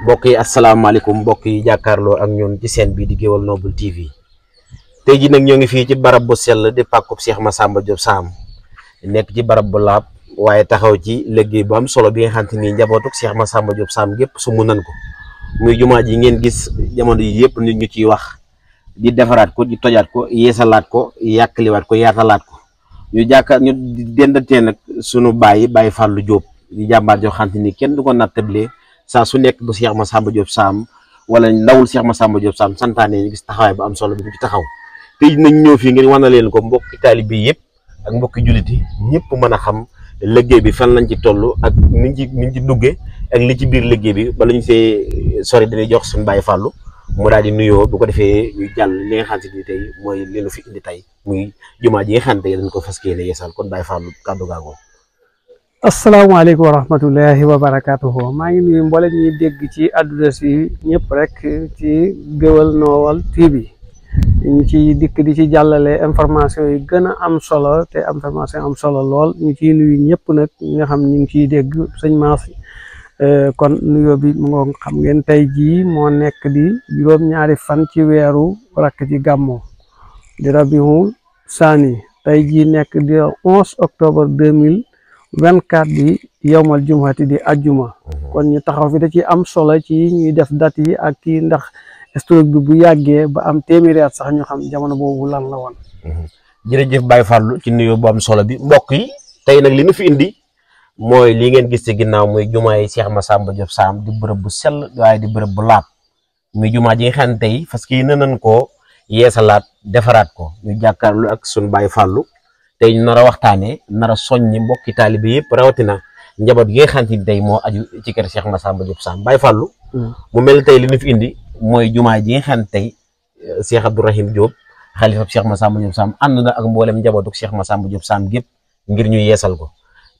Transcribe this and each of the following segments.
mbokk yi asalaamaaleykum mbokk yi jàkkaarloo ak ñun ci seen bii di Gueweul Noble TV tey ji nag ñoo ngi fii ci barab bu sell di pàkkub Cheikh Massamba Diop Sam nekk ci barab bu laab waaye taxaw ci liggéey bu am solo bi nga xam te ni njabootuk Cheikh Massamba Diop Sam gépp su mu nan ko muy jumaa ji ngeen gis jamono yi yëpp nit ñu ciy wax di defaraat ko di tojaat ko yeesalaat ko yàkkaliwaat ko yaatalaat ko ñu dendatee nag sunu Baye Fallou Diop di jàmbaar joo xam te ni kenn du ko nattable saa su nekk bu Cheikh Massamba Diop Sam wala ndawul Cheikh Massamba Diop Sam santaane ñu gis taxawaay bu am solo bi ci taxaw tey nañ ñëw fii ngeen wan na leen ko mbokki taalibe yëpp ak mbokki jullit yi ñëpp mën a xam liggéey bi fan lañ ci toll ak niñ ci duggee ak li ci biir liggéey bi bala ñu see sori dañuy jox suñu Baye Fallou mu daal di nuyoo bu ko defee ñu jàll li nga xam ni tey mooy li nu fi indi tey muy jumaa ji nga xam tey dañ ko fas yéene yeesal kon Baye Fallou kàddu gaagoo. asalaamaaleykum wa rahmatullahi wa barakatuhu maa ngi nuyu mboolem ñuy dégg ci àdduna si ñëpp rek ci Gueweul Noble TV ñu ci dikk di ci jàllale information yi gën a am solo te information am solo lool ñu ciy nuyu ñëpp nag ñi nga xam ñu ngi ciy dégg sëñ Mass kon nuyoo bi mu nga xam ngeen tey jii moo nekk di juróom-ñaari fan ci weeru rakk ci gàmmo di Rabiul Saani tey jii nekk di 11 octobre 2024 di yowmal jumati di ajjuma kon ñu taxaw fi da ci am solo ci ñuy def date yi ak kii ndax historique bi bu yàggee ba am téeméeri at sax ñu xam jamono boobu lan la woon. jërëjëf Baye Fallou ci nuyoo bu am solo bi mbokk yi tey nag li nu fi indi mooy li ngeen gis ci ginnaaw muy jumaa yi Cheikh Massamba Diop Sam di bërëb bu sell waaye di bërëb bu laab muy jumaa ji nga xam ne tey parce que nañ koo yeesalaat defaraat ko ñu jàkkaarlu ak sunu Baye Fallou tey ñu nar a waxtaanee nar a soññi mbokki taalibe yëpp rawatina njaboot gi nga xam ne tey moo aju ci kër Cheikh Massamba Diop Sam Baye Fallou. mu mel ni tey li ñu fi indi mooy jumaa ji nga xam ne tey Cheikh Abdourahim Diop xalifa Cheikh Massamba Diop Sam ànd na ak mboolem njabootuk Cheikh Massamba Diop Sam gépp ngir ñu yeesal ko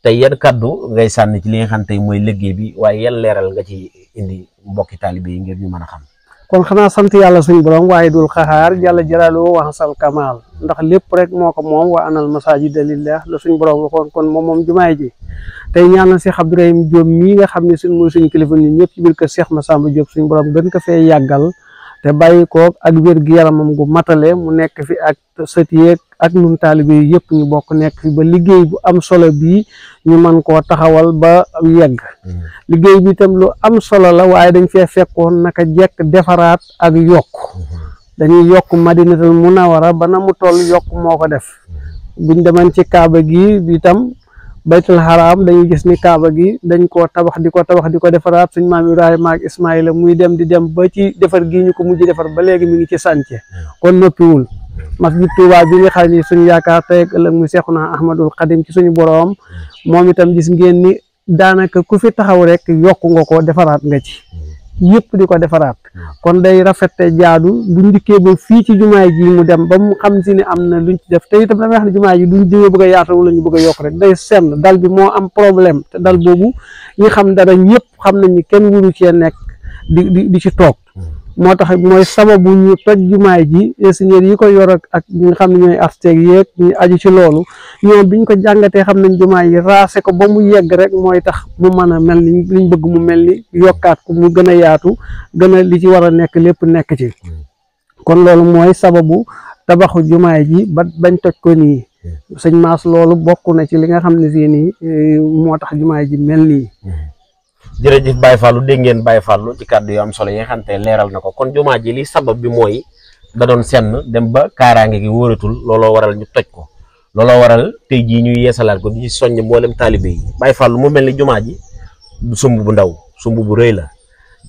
tey yan kaddu ngay sànni ci li nga xam ne tey mooy liggéey bi waaye yan leeral nga ci indi mbokki taalibe yi ngir ñu mën a xam. kon xanaa sant yàlla suñu borom waaye dul xaxaar jàlla jalaaluhu wa hasal kamaal ndax lépp rek moo ko moom wa anal masajida lillah la suñu borom waxoon kon moom jumaay ji tey ñaanal Cheikh Abdourahim Diop mii nga xam ne suñ mooy suñu kilifa ñun ñëpp ci biir kër Cheikh Massamba Diop suñu borom gën ko fee yàggal te bàyyi ko ak wér gi yaramam gu matale mu nekk fi ak sët yeeg ak nun taalibe yi yëpp ñu bokk nekk fi ba liggéey bu am solo bii ñu mën koo taxawal ba yegg liggéey bi itam lu am solo la waaye dañ fee fekkoon naka jekk defaraat ak yokk dañuy yokk Madinatul Munawwara ba na mu toll yokk moo ko def buñ deman ci kaaba gi itam baytul haram dañuy gis ni kaaba gi dañ koo tabax di ko defaraat suñ maam Ibrahima ak Ismaïla muy dem di dem ba ci defar gii ñu ko mujj defar ba léegi mi ngi ci sànce kon noppiwul masjid Tuubaa bi nga xam ni suñu yaakaar tey ak ëllëg muy Seexuna Ahmadul Xadim ci suñu boroom moom itam gis ngeen ni daanaka ku fi taxaw rek yokku nga ko defaraat nga ci yëpp di ko defaraat kon day rafette jaadu bu ndikkee ba fii ci jumaay ji mu dem ba mu xam si ne am na luñ ci def te itam damay wax ne jumaay ji duñ jógee bëgg a yaatal wala ñu bëgg a yokk rek day senn dal bi moo am problème te dal boobu ñi xam dara ñëpp xam nañ ni kenn wuru cee nekk di ci toog moo tax mooy sababu ñu toj jumaay ji ingénieur yi ko yor ak ñi nga xam ne ñooy architecte yeeg ñu aju ci loolu ñoom biñ ko jàngatee xam nañ jumaay yi raase ko ba mu yegg rek mooy tax mu mën a mel ni liñ bëgg mu mel ni yokkaat ko mu gën a yaatu gën a li ci war a nekk lépp nekk ci kon loolu mooy sababu tabaxu jumaay ji bañ toj ko nii sëñ Mass loolu bokk na ci li nga xam ne si nii moo tax jumaay ji mel nii. jërëjëf Baye Fallou dégg ngeen Baye Fallou ci kàddu yu am solo yi nga xam te leeral na ko kon jumaa ji li sabab bi mooy da doon senn dem ba kaaraange gi wóoratul looloo waral ñu toj ko looloo waral tey jii ñuy yeesalaat ko di ci soññ mboolem taalibe yi Baye Fallou mu mel ni jumaa ji du sumb bu ndaw sumb bu rëy la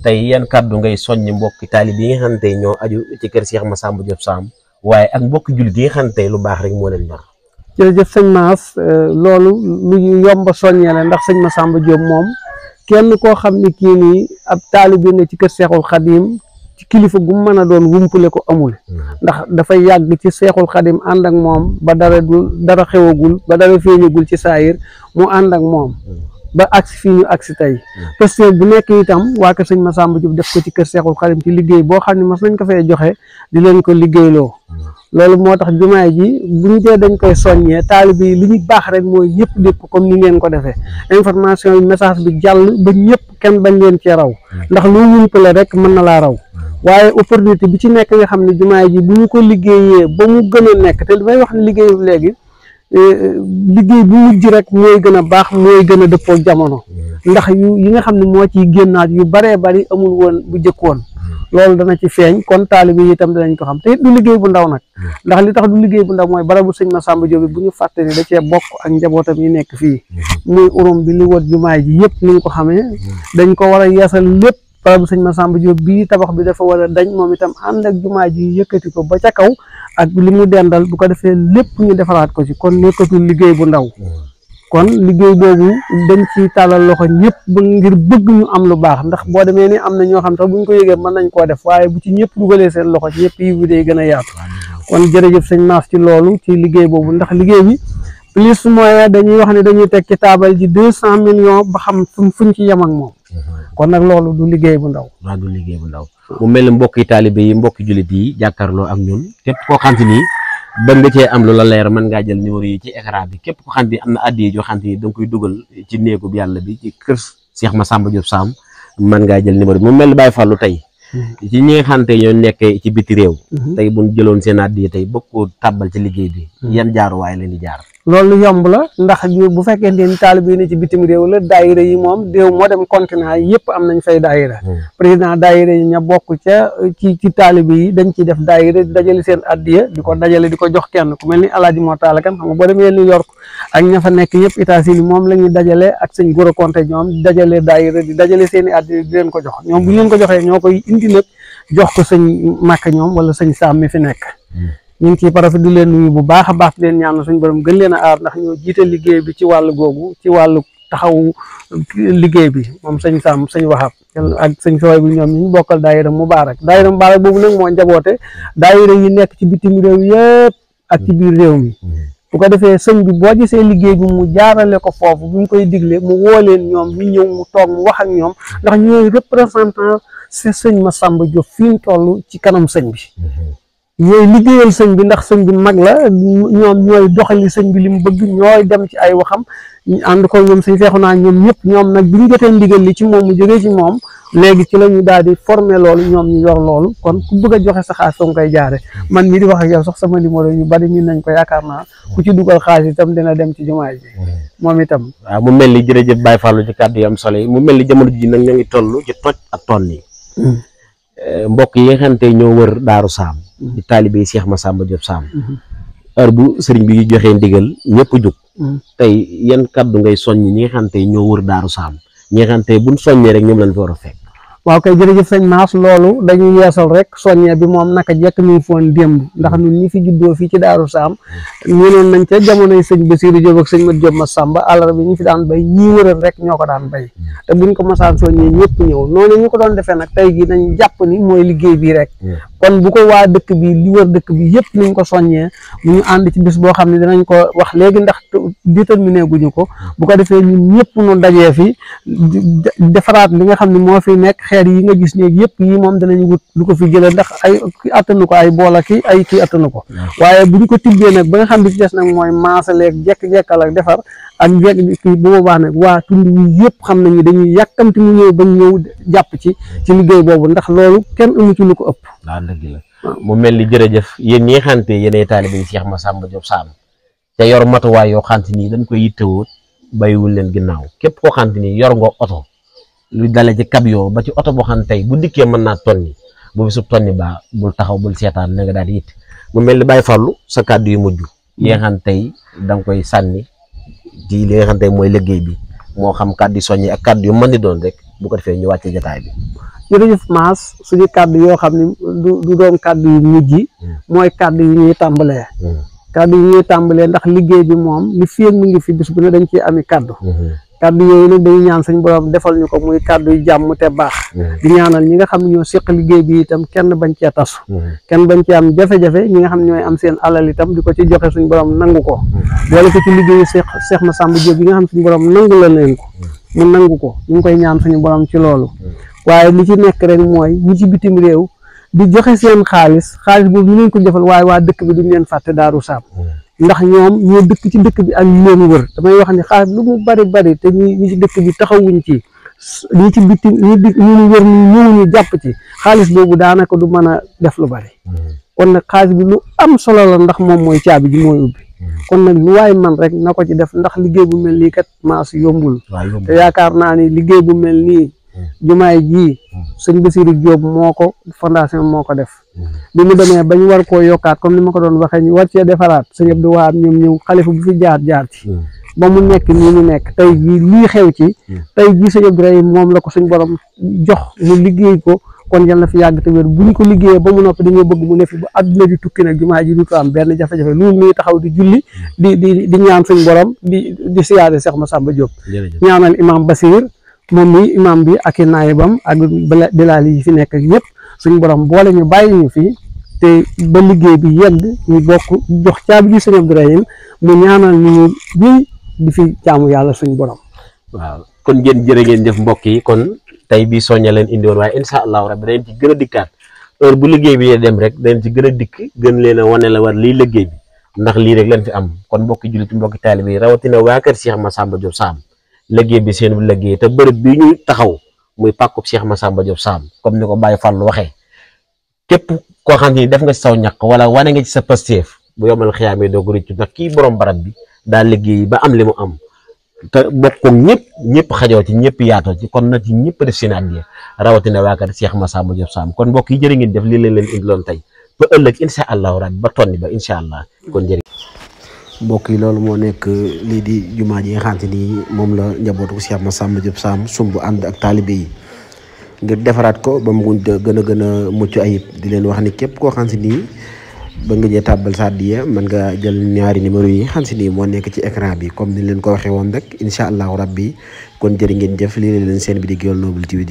tey yan kàddu ngay soññ mbokki taalibe yi nga xam te ñoo aju ci kër Cheikh Massamba Diop Sam waaye ak mbokki jullit yi nga xam te lu baax rek moo leen ñor. jërëjëf sëñ Mass loolu lu yomba soññee la ndax sëñ Massamba Diop moom kenn koo xam ne kii nii ab taalibe ne ci kër Seexul Xadim ci kilifa gu mën a doon wumpule ko amul ndax dafay yàgg ci Seexul Xadim ànd ak moom ba dara xewagul ba dara feeñagul ci saayir mu ànd ak moom ba agsi fii ñu agsi tey parce que bu nekk itam waa kër sëñ Massamba Diop def ko ci kër Seexul Xadim ci liggéey boo xam ne mas nañ ko fay joxe di leen ko liggéeyloo loolu moo tax jumaay ji buñ dee dañ koy soññee taalibe yi li ñu baax rek mooy ñëpp dégg ko comme ni ngeen ko defee information yi message bi jàll ba ñëpp kenn bañ leen cee raw ndax lu wumpale rek mën na laa raw waaye opportunité bi ci nekk nga xam ne jumaay ji bu ñu ko liggéeyee ba mu gën a nekk te li may wax ne liggéey léegi liggéey bu mujj rek mooy gën a baax mooy gën a dëppoo jamono ndax yi nga xam ne moo ciy génnaat yu baree bari amul woon bu jëkkoon loolu dana ci feeñ kon taalibe yi itam danañ ko xam te du liggéey bu ndaw nag ndax li tax du liggéey bu ndaw mooy barabu sëñ Massamba Diop bu ñu fàtte ni da cee bokk ak njabootam yi nekk fii muy urum bi li wër jumaay ji yëpp ni nga ko xamee dañ ko war a yeesal lépp barabu sëñ Massamba Diop bii tabax bi dafa war a dañ moom itam ànd ak jumaay ji yëkkati ko ba ca kaw ak li mu dendal bu ko defee lépp ñu defaraat ko ci kon nekkatul liggéey bu ndaw kon liggéey boobu dañ ci tàllal loxo ñëpp ba ngir bëgg ñu am lu baax ndax boo demee ni am na ñoo xam sax buñ ko yëgee mën nañ koo def waaye bu ci ñëpp dugalee seen loxo ci ñëpp yi day gën a yaatu kon jërëjëf sëñ Mass ci loolu ci liggéey boobu ndax liggéey bi plus moyen dañuy wax ne dañuy teg ci taabal ji 200 millions ba xam fuñ ci yem ak moom kon nag loolu du liggéey bu ndaw waaw du liggéey bu ndaw mu mel ne mbokki taalibe yi mbokki jullit yi jàkkaarloo ak ñun képp koo xam te ni ba nga cee am lu la leer mën ngaa jël numéro yi ci écran bi képp ko xam te am na addiya joo xam te ni da nga koy dugal ci néegu bi yàlla bi ci kër Cheikh Massamba Diop Sam mën ngaa jël numéro bi mu mel ni Baye Fallou tey ci ñi nga xam te ñoo nekkee ci biti réew tey buñ jëloon seen addiya tey bëgg ko tàbbal ci liggéey bi yan jaaruwaay leen di jaar loolu yomb la ndax bu fekkente ni taalibe yi ne ci bitim réew la daayira yi moom réew moo dem continent yi yëpp am nañ fay daayira président daayira yi ña bokk ca ci taalibe yi dañ ciy def daayira di dajale seen addiya di ko dajale di ko jox kenn ku mel ni Alaaji Mortala Kan xam nga boo demee New York ak ña fa nekk yëpp États-Unis moom la ñuy dajale ak sëñ Gora Konté ñoom di dajale daayira di dajale seen i addiya di leen ko jox ñoom bu ñu leen ko joxee ñoo koy indi nag jox ko sëñ Màkka ñoom wala sëñ Sam mi fi nekk ñu ngi ciy parafet di leen nuyu bu baax a baax di leen ñaanal suñu borom gën leen a aar ndax ñoo jiite liggéey bi ci wàllu googu ci wàllu taxawu liggéey bi moom sëñ Sam sëñ Wahab ak sëñ Soy bi ñoom ñu bokkal daayira Mubaarak boobu nag moo njaboote daayira yi nekk ci bitim réew yëpp ak ci biir réew mi bu ko defee sëñ bi boo gisee liggéey bi mu jaarale ko foofu bu ñu koy digle mu woo leen ñoom ñu ñëw mu toog mu wax ak ñoom ndax ñooy représentant sëñ Massamba Diop fi mu toll ci kanam sëñ bi ñooy liggéeyal sëñ bi ndax sëñ bi mag la ñoom ñooy doxali sëñ bi li mu bëgg ñooy dem ci ay waxam ñu ànd ko ñoom sëñ feexu naa ñoom ñëpp ñoom nag bi ñu jotee ndigal li ci moom mu jógee ci moom léegi ci la ñu daal di former loolu ñoom ñu yor loolu kon ku bëgg a joxe sa xaalis fa nga koy jaare man mii di wax ak yow sax sama numéro yu bari min nañ ko yaakaar naa ku ci dugal xaalis itam dina dem ci jumaay ji moom itam waaw mu mel ni jërëjëf Baye Fallou ci kàddu yi am solo yi mu mel ni jamono ji nag ñoo ngi toll ci toj ak toll yi mbokk yi nga xam te ñoo wër Daaru Saam di taalibe Cheikh Massamba Diop Sam heure bu sëriñ bi joxee ndigal ñëpp jóg tey yan kàddu ngay soññ ñi nga xam te ñoo wër Daaru Saam ñi nga xam te buñ soññee rek ñoom lañ fi war a fekk waaw kay jërëjëf sëñ Mass loolu dañuy yeesal rek soññee bi moom naka jekk mi ngi foon démb ndax ñun ñi fi juddoo fii ci Daaru Saam ñënoon nañ ca jamonoy sëñ Bassirou Diop ak sëñ Mat Diop Massamba àllarba bi ñu fi daan bay ñii wëral rek ñoo ko daan bay te buñ ko masaan soññee ñëpp ñëw noonu ñu ko doon defee nag tey gi nañ jàpp ni mooy liggéey bii rek kon bu ko waa dëkk bi li wër dëkk bi yëpp niñ ko soññee mu ñu ànd ci bis boo xam ne dinañ ko wax léegi ndax déterminé guñu ko bu ko defee ñun ñëpp nu dajee fi defaraat li nga xam ne moo fi nekk xeer yi nga gis léegi yëpp yi moom danañ wut lu ko fi jëlee ndax ay ki attanu ko ay boola ki ay kii attanu ko waaye buñ ko tibbee nag ba nga xam ne ci des nag mooy maasaleeg jekk-jekkal ak defar ak jekk kii bu boobaa nag waa tund wi yëpp xam nañu dañuy yàkkamti mu ñëw bañ ñëw jàpp ci liggéey boobu ndax loolu kenn amu ci lu ko ëpp waaw dëgg la mu mel ni jërëjëf yéen ñi nga xamante yéenay taalibe Cheikh Massamba Diop Sam te yor matuwaay yoo xamante ni dañ koy yittewoo bàyyiwul leen ginnaaw képp koo xamante ni yor nga oto lu dale ci camion ba ci oto boo xam ne tey bu dikkee mën naa tonni bu bisub tonni baa bul taxaw bul seetaan na nga daal di yitt mu mel ni Baye Fallou sa kàddu yu mujj yi nga xam tey da nga koy sànni ci li nga xam tey mooy liggéey bi moo xam kàddu yu soññi ak kàddu yu mën di doon rek bu ko defee ñu wàcce jotaay bi. jërëjëf Mass suñu kàddu yoo xam ne du doon kàddu yu mujj yi mooy kàddu yu ñuy tàmbalee ndax liggéey bi moom li fi mu ngi fi bis bu ne dañ ciy ami kàddu kàddu yooyu nag dañuy ñaan suñ borom defal ñu ko muy kàddu yu jàmm te baax di ñaanal ñi nga xam ne ñoo seq liggéey bi itam kenn bañ cee tasu kenn bañ cee am jafe-jafe ñi nga xam ne ñooy am seen alal itam di ko ci joxe suñ borom nangu ko boole ko ci liggéeyu Cheikh Massamba Diop bi nga xam suñ borom nangu la leen ko mu nangu ko ñu ngi koy ñaan suñu borom ci loolu waaye li ci nekk rek mooy ñi ci bitim réew di joxe seen xaalis boobu ñu leen ko defal waaye waa dëkk bi duñ leen fàtte Daaru Saam ndax ñoom ñoo dëkk ci dëkk bi ak ñu leen wër damay wax ni xaalis lu mu bari te ñi ci dëkk bi taxawuñ ci ñi ci bitim ñu wër ni ñëwuñu jàpp ci xaalis boobu daanaka du mën a def lu bari kon nag xaalis bi lu am solo la ndax moom mooy caabi ji mooy ubbi kon nag lu waay man rek na ko ci def ndax liggéey bu mel nii kat maas yombul te yaakaar naa ni liggéey bu mel nii jumaay ji sëñ Bassirou Diop moo ko fondation moo ko def bi mu demee bañ war koo yokkaat comme ni ma ko doon waxee ñu war cee defaraat sëñ Abdou Wahab ñoom ñëw xalifa bu fi jaar ci ba mu nekk nii mu nekk tey jii lii xew ci tey jii sëñ Ibrahima moom la ko suñ borom jox mu liggéey ko kon yal na fi yàgg te wér bu ñu ko liggéeyee ba mu noppi dañoo bëgg mu ne fi ba adduna bi tukki nag jumaa ji du ko am benn jafe-jafe loolu muy taxaw di julli di ñaan suñ borom di siyaare Cheikh Massamba Diop ñaanal imam Bassir moom mi imam bi ak i naayibam ak bilaal yi fi nekk ñëpp suñ borom boole ñu bàyyi ñu fi te ba liggéey bi yegg ñu bokk jox caabi ji sëñ Abdourahim mu ñaanal ñu bi di fi jaamu yàlla suñ borom. waaw kon ngeen jërë ngeen jëf mbokk yi kon tey bii soñña leen indi woon waaye incha allahu rabbi dañ ci gën a dikkaat heure bu liggéey bi dem rek dañ ci gën a dikk gën leen a wane la war lii liggéey bi ndax lii rek lañ fi am kon mbokki jullit mbokki taalibe yi rawatina waa kër Cheikh Massamba Diop Sam liggéey bi seen liggéey te bërëb bi ñuy taxaw muy pàkkub Cheikh Massamba Diop Sam comme ni ko Baye Fallou waxee képp koo xam ni def nga ci saw ñaq wala wane nga ci sa pasteef bu yomal xiyaamee doo ko rëccu ndax kii borom barab bi daa liggéey ba am li mu am te bokk ñëpp xajoo ci ñëpp yaatoo ci kon na ci ñëpp def seen addiya rawatina waa kër Cheikh Massamba Diop Sam kon mbokk yi jërë ngeen def lii leen indiloon tey ba ëllëg incha allahu rabbi ba tonni ba incha allah kon jërë mbokk yi loolu moo nekk lii di jumaa ji nga xamante ni moom la njabootu Cheikh Massamba Diop Sam sumb ànd ak taalibe yi ngir defaraat ko ba mu gën a mucc ayib di leen wax ni képp koo xamante ni ba nga jee tàbbal sa addiya mën nga jël ñaari numéro yi xam si nii moo nekk ci écran bi comme ni leen ko waxee woon rek incha allahu rabbi kon jërë ngeen jëf lii leen seen bi di Gueweul Noble TV